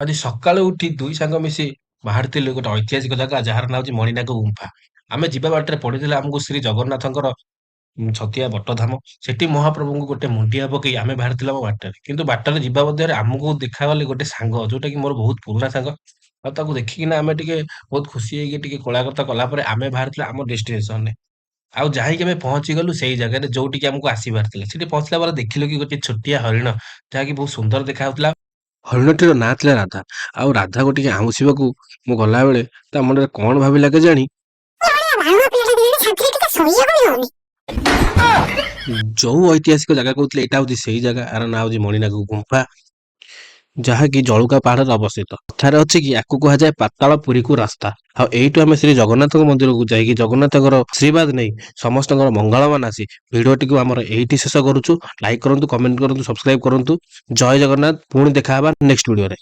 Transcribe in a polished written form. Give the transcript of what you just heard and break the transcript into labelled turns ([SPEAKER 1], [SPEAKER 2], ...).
[SPEAKER 1] ଆଜି ସକାଳୁ ଉଠି ଦୁଇ ସାଙ୍ଗ ମିଶି ବାହାରିଥିଲୁ ଗୋଟେ ଐତିହାସିକ ଜାଗା, ଯାହାର ନାଁ ହଉଛି ମଣିନାଗ ଗୁମ୍ଫା। ଆମେ ଯିବା ବାଟରେ ପଡିଥିଲା ଆମକୁ ଶ୍ରୀ ଜଗନ୍ନାଥଙ୍କର ଛତିଆ ବଟଧାମ। ସେଠି ମହାପ୍ରଭୁଙ୍କୁ ଗୋଟେ ମୁଣ୍ଡିଆ ପକେଇ ଆମେ ବାହାରିଥିଲୁ ଆମ ବାଟରେ। କିନ୍ତୁ ବାଟରେ ଯିବା ମଧ୍ୟରେ ଆମକୁ ଦେଖାଗଲେ ଗୋଟେ ସାଙ୍ଗ, ଯୋଉଟା କି ମୋର ବହୁତ ପୁରୁଣା ସାଙ୍ଗ। ଆଉ ତାକୁ ଦେଖିକିନା ଆମେ ଟିକେ ବହୁତ ଖୁସି ହେଇକି ଟିକେ କୋଳାଗତ କଲା ପରେ ଆମେ ବାହାରିଥିଲୁ ଆମ ଡେଷ୍ଟିନେସନରେ। ଆଉ ଯାଇକି ଆମେ ପହଞ୍ଚି ଗଲୁ ସେଇ ଜାଗାରେ, ଯୋଉଠିକି ଆମକୁ ଆସିବାର ଥିଲା। ସେଠି ପହଞ୍ଚିଲା ପରେ ଦେଖିଲୁ କି ଗୋଟେ ଛୋଟିଆ ହରିଣ, ଯାହାକି ବହୁତ ସୁନ୍ଦର ଦେଖାଯାଉଥିଲା। ହରିଣଟିର ନାଁ ଥିଲା ରାଧା। ଆଉ ରାଧାକୁ ଟିକେ ଆଉଁସିବାକୁ ମୁଁ ଗଲାବେଳେ ତା ମନରେ କଣ ଭାବିଲା କେଜାଣି,
[SPEAKER 2] ବାଳୁଙ୍ଗା ପିଲାଟା ଦିନେ ଶାନ୍ତିରେ ଟିକେ ଶୋଇବାକୁ ବି ହଉନି।
[SPEAKER 1] ଯୋଉ ଐତିହାସିକ ଜାଗା କହୁଥିଲେ, ଏଇଟା ହଉଛି ସେଇ ଜାଗା। ଆର ନାଁ ହଉଛି ମଣିନାଗ ଗୁମ୍ଫା, ଯାହାକି ଜଳୁକା ପାହାଡରେ ଅବସ୍ଥିତ। କଥାରେ ଅଛି କି ଆକୁ କୁହାଯାଏ ପାତାଳ ପୁରୀକୁ ରାସ୍ତା। ଆଉ ଏଇଠୁ ଆମେ ଶ୍ରୀ ଜଗନ୍ନାଥଙ୍କ ମନ୍ଦିରକୁ ଯାଇକି ଜଗନ୍ନାଥଙ୍କର ଆଶୀର୍ବାଦ ନେଇ ସମସ୍ତଙ୍କର ମଙ୍ଗଳ ମନାସି ଭିଡିଓଟିକୁ ଆମର ଏଇଠି ଶେଷ କରୁଛୁ। ଲାଇକ୍ କରନ୍ତୁ, କମେଣ୍ଟ କରନ୍ତୁ, ସବସ୍କ୍ରାଇବ କରନ୍ତୁ। ଜୟ ଜଗନ୍ନାଥ। ପୁଣି ଦେଖା ହେବା ନେକ୍ସଟ ଭିଡିଓରେ।